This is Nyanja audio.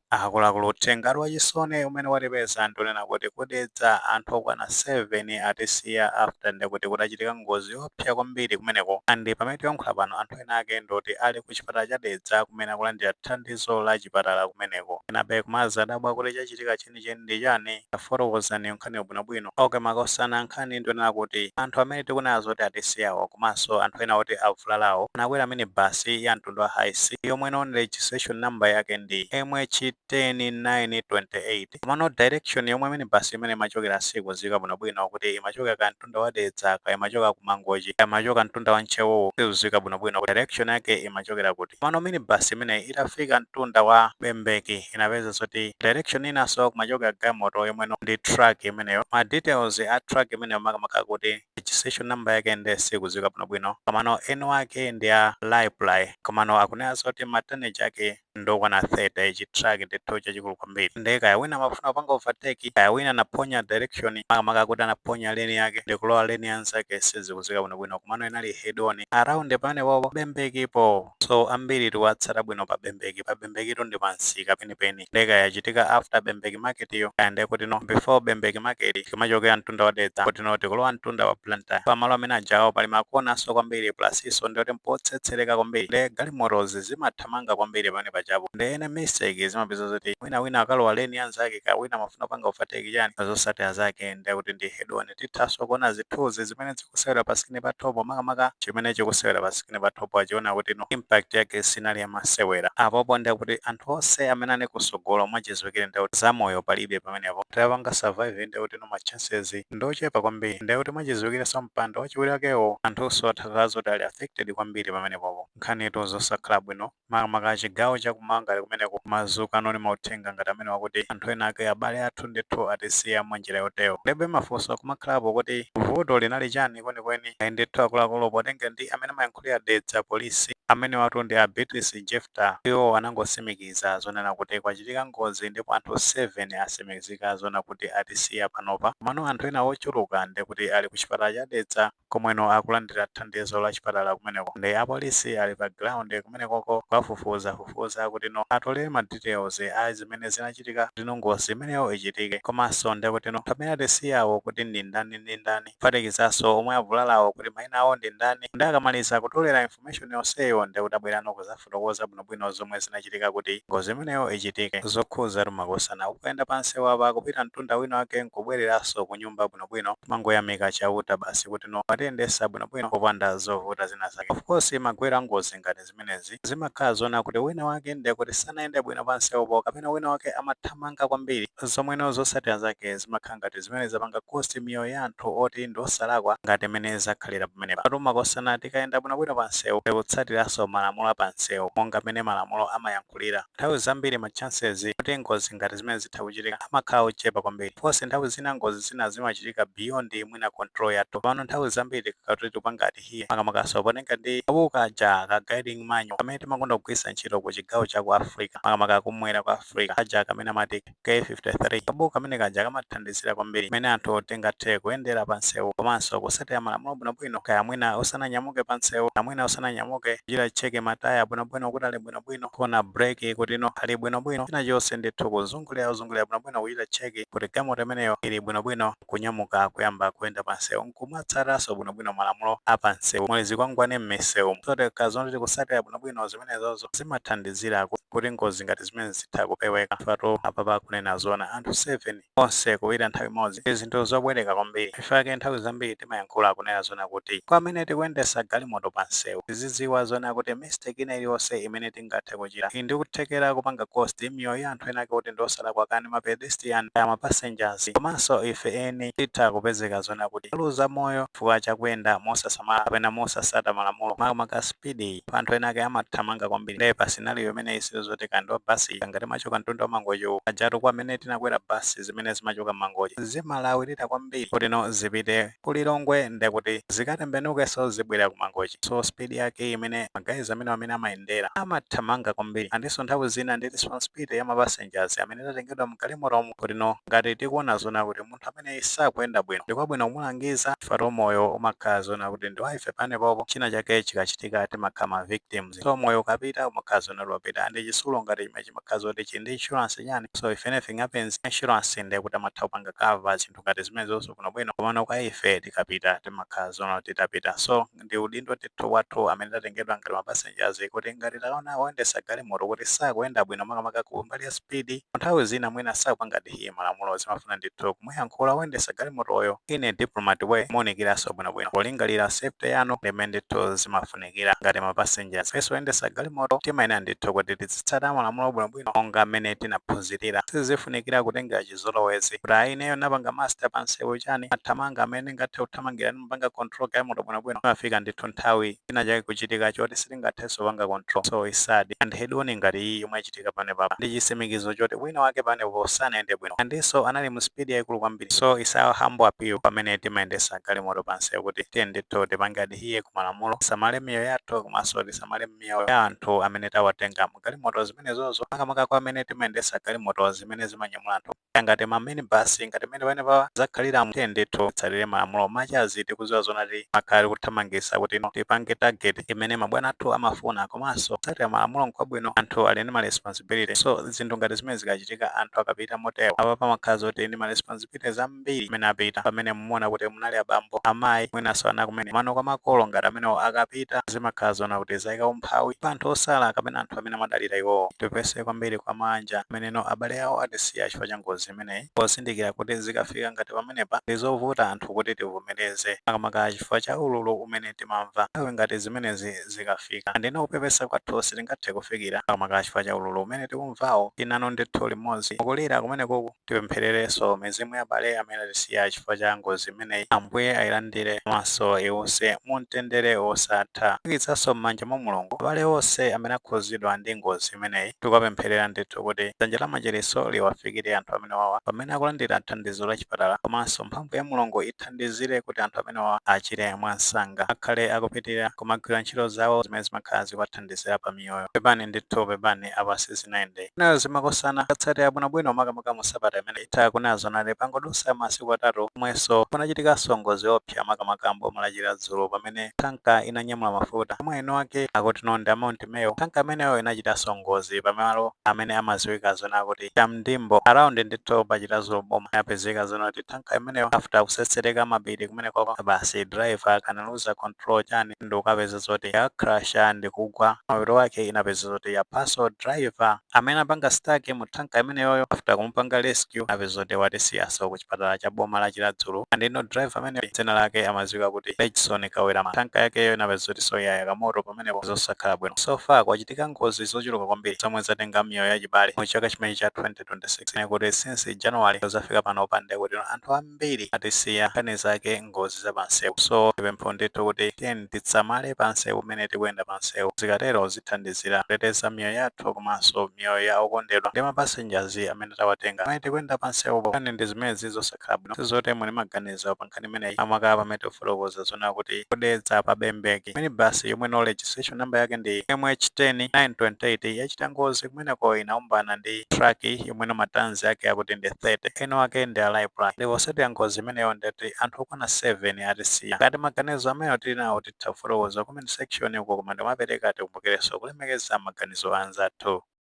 Akuluakulu, uthenga wachisoni umene watipeza ndionena kuti ku Dedza anthu okwana 7 atisiya after ndikuti kutachitika ngozi yoopsa kwambiri kumeneko. And pamene tikuyankhula pano, anthu ena ake ndoti ali ku chipatala cha Dedza kumene akulandira thandizo la chipatala kumeneko. Enabe kumazadabwa kuti chachitika chenicheni ndi chani. Afotokozani nkhani bwinobwino. Okay makosana, nkhani ndionena kuti anthu amene tikunena zoti atisiyawo komanso anthu ena oti avulalawo anakwera minibasi ya mtundu wa Hiace yomwe ino registration number yake ndi MH 10928. Komano direction yomwe minibasi imene imachokera sikudziwika bwinobwino, kuti imachoka ka mtunda wa Dedza ka imachoka ku Mangochi, imachoka mtunda wa Ntcheu, sikudziwika bwinobwino direction yake imachokera kuti. Komano minibasi imene itafika mtunda wa Bembeki inapeza zoti direction inanso kumachoka galimoto yomweno ndi truck imeneyo. Ma details a truck imeneyo, makamaka kuti registration number yake, ndi sikudziwika bwinobwino, komano eni ake ndi a Raiply. Komano akunena zoti ma tonnage ake ndokwana 30. Ichi truck ndithu chachikulu kwambiri. Ndiye kaya wina amafuna kupanga overtake, kaya wina anaponya direction, makamaka kuti anaponya lane yake ndikulowa lane yanzake, sizikudziwika bwinobwino. Komano inali head on around pamenepopo Bembekipo. So ambiri tiwatsata bwino pa Bembeki. Pa Bembekito ndi pansika penipeni. Ndiye kaya yachitika after Bembeki market iyo, kaya ndiye kuti no before Bembeki market timachokera mtunda wa Dedza kuti no tikulowa mtunda wa Blantyre. Pamalo amene ajawo pali makonanso kwambiri, plus iso ndiyoti mpotsetsereka kwambiri, ndi galimotozi zimathamanga kwambiri pamene pachapo. Ndi ene mistake zimapeza zoti wina wina akalowa lane yanzake, ka wina amafuna kupanga overtake chani, zosatira zake ndiye kuti ndi head on. Tithanso kuona zithunzi zimene zikusewera pa screen pa top. Makamaka chimene chikusewera pa screen pa top achiona kuti no impact yake sinali yamasewera. Apopo ndiye kuti anthu onse amene ali kusogolo mwachizwekere ndiye kuti zamoyo palibe pamenepo. Tapanga survive ndiye kuti no ma chances ndochepa kwambiri. Ndiye kuti mwachizwekerenso mpando wachiwiri wakewo anthunso athakhala zoti ali affected kwambiri pamenepopo. Nkhanitu zosakhala bwino, makamaka chigawo chakumanga kumeneko mazuka anoni mauthenga ngati amene wakuti anthu ena ake, abale athu ndithu, atisiya mwanjira yoteyo. Ndebe mafunso kumakhalapo kuti vuto linali chani kwenikweni? Ayi ndithu akuluakulu, potenga ndi amene amayankhulira Dedza Polisi, amene watu ndi a Beatrice Jefta, iwo anangosimikiza zonena kuti kwachitika ngozi ndipo anthu 7 asimikizika zona kuti atisiya panopa. Komano anthu ena ochuluka ndi kuti ali ku chipatala cha Dedza komweno akulandira thandizo la chipatala kumeneko. Ndi apolisi ali pa ground kumenekoko kukafufuza fufuza kuti no atolere ma details a zimene zinachitika kuti no ngozi imeneyo ichitike, komanso ndi kuti no pamene atisiyawo kuti ndi ndani ndi ndani, kuphatikizanso omwe avulalawo kuti mayina awo ndi ndani. Ndi akamaliza kutolera information yonseyo, ndi kuti abwerano kuzafotokoza bwinobwino zomwe zinachitika kuti ngozi imeneyo ichitike. Zokhuza tumakosana, ukuyenda pansi wapa kupita mtunda wina wake nkubwereranso ku nyumba bwinobwino, mangoyamika Chauta basi kuti no watiyendesa bwinobwino popanda zovuta zina zake. Of course, magwero a ngozi ngati zimenezi zimakhala zona kuti wina wake ndiye kuti sanayende bwino pansewopo, kapena wina wake amathamanga kwambiri, zomweno zotsatira zake zimakhala ngati zimene zapanga cost miyoyo ya anthu oti ndi osalakwa ngati mmene zakhalira pamenepa. Tumakosana, tikayenda bwinobwino pansewu, tikutsatiranso malamulo apansewu monga mmene malamulo amayankhulira, nthawi zambiri ma chances kuti ngozi ngati zimene zitha kuchitika amakhala ochepa kwambiri. Ponse nthawi zina ngozi zina zimachitika beyond mwina control yathu. Pano nthawi zambiri tikati tipanga adhere, makamakaso potenga ndi kabuku kaja ka guiding manual kamene timakonda kugwiritsa ntchito ku chigawo cha ku Africa, makamaka kumwera kwa Africa, kaja kamene amati K53, kabuku kamene kaja kamathandizira kwambiri mmene anthu tingathe kuyendera pansewu komanso kutsatira malamulo bwinobwino. Kaya mwina usananyamuke pansewu, kaya mwina usananyamuke, kuchita check mataya bwinobwino kuti ali bwinobwino, kuona brake kuti no ali bwinobwino, china chonse ndithu kuzungulira kuzungulira bwinobwino, kuchita check kuti galimoto imeneyo ili bwinobwino, kunyamuka kuyamba kuyenda pansewu nkumatsatanso bwinobwino malamulo apansewu muli zikwangwani m'misewu. So tikazoti tikusatira bwinobwino zimenezozo, zimathandizira kuti ngozi ngati zimene zitha kupeweka. Fatu apapa kunena zona, anthu 7 onse kuwira nthawi imodzi ndi zinthu zobwereka kwambiri. Ifake nthawi zambiri timayankhula kunena zona kuti kwa amene tikuyendesa galimoto pansewu, tizidziwa zona kuti mistake ina iliyonse imene tingathe kuchita ili ndi kuthekera kupanga cost miyoyo ya anthu ena ake kuti ndiosalakwa, kani ma pedestrian, ma passengers, komanso ife eni titha kupezeka zona kuti taluza moyo chifukwa chakuyenda mosasamala kapena mosasata malamulo, makamaka speed. Anthu ena ake amathamanga kwambiri. Ndiye pa scenario imene isizoti kandi wa basi ngati machoka mtunda wa Mangochi ajatu, kwa amene tinakwera basi zimene zimachoka Mangochi zimalawirira kwambiri kuti no zipite kulilongwe, ndekuti zikatembenukenso zibwera ku Mangochi. So speed yake imene ma guys amene amayendera amathamanga kwambiri. Andinso nthawi zina ndi responsibility ya ma passengers amene tatengedwa mgalimotomo kuti no ngati tikuona zona kuti munthu amene sakuyenda bwino, ndikwabwino kumulangiza. Fatu moyo umakhala zona kuti ndi waife panepopo, china chake chikachitika timakhala ma victims. So moyo ukapita umakhala zona kuti wapita. Akapita ndi chisulo ngati chimene chimakhala zoti chili ndi insurance chani, so if anything happens, insurance ndiye kuti amatha kupanga cover zinthu ngati zimenezonso bwinobwino. Komano kwa ife tikapita, timakhala zoona titapita. So ndi udindo ndithu wathu amene tatengedwa ngati ma passengers kuti ngati taona woyendesa galimoto kuti sakuyenda bwino, makamaka ku mbali ya speed, nthawi zina mwina sakupanga adhere malamulo, zimafuna ndithu kumuyankhula woyendesa galimotoyo in a diplomat way, muwunikiranso bwinobwino polingalira safety yanu, limene ndithu zimafunikira ngati ma passengers. Ifenso oyendesa galimoto timayenera ndithu kuti tizitsata malamulo bwinobwino monga mmene tinaphunzirira. Sizifunikira kutenga chizolowezi kuti ayi, ineyo napanga master pansewu chani, athamanga amene ngathe kuthamangira, nimapanga control galimoto bwinobwino. Imafika ndithu nthawi china chake kuchitika choti sitingathenso panga control. So it's sad and head on ngati iyi yomwe yachitika pane papa ndi chitsimikizo choti wina wake panepo sanayende bwino, andinso anali mu speed yayikulu kwambiri. So it's our humble appeal pamene timayendesa galimoto pansewu kuti tiye ndithu tipange adhere ku malamulo, tisamale miyoyo yathu komanso tisamale miyoyo ya anthu amene tawatenga mu galimoto zimenezozo, makamaka kwa amene timayendesa galimoto zimene zimanyamula anthu ngati ma minibus, ngati mmene pamene pa zakhalira. Tiye ndithu titsatire malamulo. Machazi tikuziwa zonati makhala kuthamangisa kuti no tipange target imene mabwana athu amafuna, komanso kutsatira malamulo nkwabwino. Anthu ali ndi ma responsibility, so zinthu ngati zimene zikachitika, anthu akapita motero, apa pamakhala zoti ndi ma responsibilities ambiri amene apita. Pamene mumuona kuti munali abambo, amayi, mwinanso ana kumene mano kwa makolo ngati amenewo akapita, zimakhala zona kuti zayika umphawi pa anthu osala kapena anthu amene amadalira iwowo. Tipepese kwambiri kwa manja ameneno abale awo atisiya chifukwa cha ngozi imeneyi, pozindikira kuti zikafika ngati pamenepa ndi zovuta anthu kuti tivomereze, makamaka chifukwa cha ululu umene timamva nthawi ngati zimenezi zikafika. Andina kupepesa kwathu sitingathe kufikira, makamaka chifukwa cha ululu umene tikumvawo. Tinano ndithu limodzi mukulira kumenekuku. Tipemphererenso mizimu ya abale amene atisiya chifukwa cha ngozi imeneyi, Ambuye ayilandire komanso iwuse mumtendere wosatha. Kuyikitsanso m'manja mwa Mulungu abale onse amene akhuzidwa ndi ngozi imeneyi. Tikapempherera ndithu kuti dzanja la machiritso liwafikire anthu amene wawa pamene akulandira thandizo la chipatala, komanso mphamvu ya Mulungu ithandizire kuti anthu amene wawa achire mwansanga, akhale akupitirira kumagwira ntchito zawo zimene zimakhala zikuwathandizira pa miyoyo. Pepani ndithu, pepani, apa sizinayende nayo zimakosana. Katsatira bwinobwino, makamaka mu sabata imene itha kunazo nali pangodusa masiku 3 omwenso panachitikanso ngozi yoopsa, makamaka mboma la Chiradzulu, pamene tanker inanyamula mafuta omwe eni ake akuti no ndi Amount Mayo. Tanker imeneyo inachitanso ngozi pamalo amene amaziwika zona kuti Chamdimbo, around ndithu pa Chiradzulu boma. Yapezeka zona kuti tanker imeneyo, after kusetsereka mapiri kumene koko, basi driver kanaluza control chani, ndi ukapeza zoti yacrasha ndi kugwa. Mapeto wake inapeza zoti yapaso driver amene apanga stuck mu tanker imeneyoyo. After kumupanga rescue, apeza zoti watisiyaso ku chipatala cha boma la Chiradzulu. Andino driver amene dzina lake amaziwika kuti Legson Kawerama. Tanker yakeyo inapeza zoti soyaya kamoto pamenepo, zosakhala bwino. So far kwachitika ngozi zochuluka kwambiri zomwe zatenga miyoyo yachibale mu chaka chimene cha 2026, kuti since January zafika pano pande kuti anthu ambiri atisiya, nkhani zake ngozi za pansewu. So tipempho ndithu kuti tiyeni titsamale pansewu umene tikuyenda pansewu. Zikatero zithandizira kuteteza miyoyo yathu komanso miyoyo ya okondedwa ndi ma passengers amene tawatenga pamene tikuyenda pansewupo. Nkhani ndi zimezi zosakhala bwino. Sizoti muli maganizo pa nkhani imeneyi, amaka pamene tikufotokoza zona kuti ku Dedza pa Bembeki, minibus yomwe no registration number yake ndi MH10 928 yachita ngozi kumeneko, inaumbana ndi truck yomwe no ma tons ake akuti ndi 30, eno ake ndi a Raiply. Ndipo ya ngozi imeneyo ndati anthu okwana 7 atisiya. Ngati maganizo amene tili nawo, titha kufotokoza comment section uko, koma ndimapereka tikumbukirenso kulemekeza maganizo anzathu.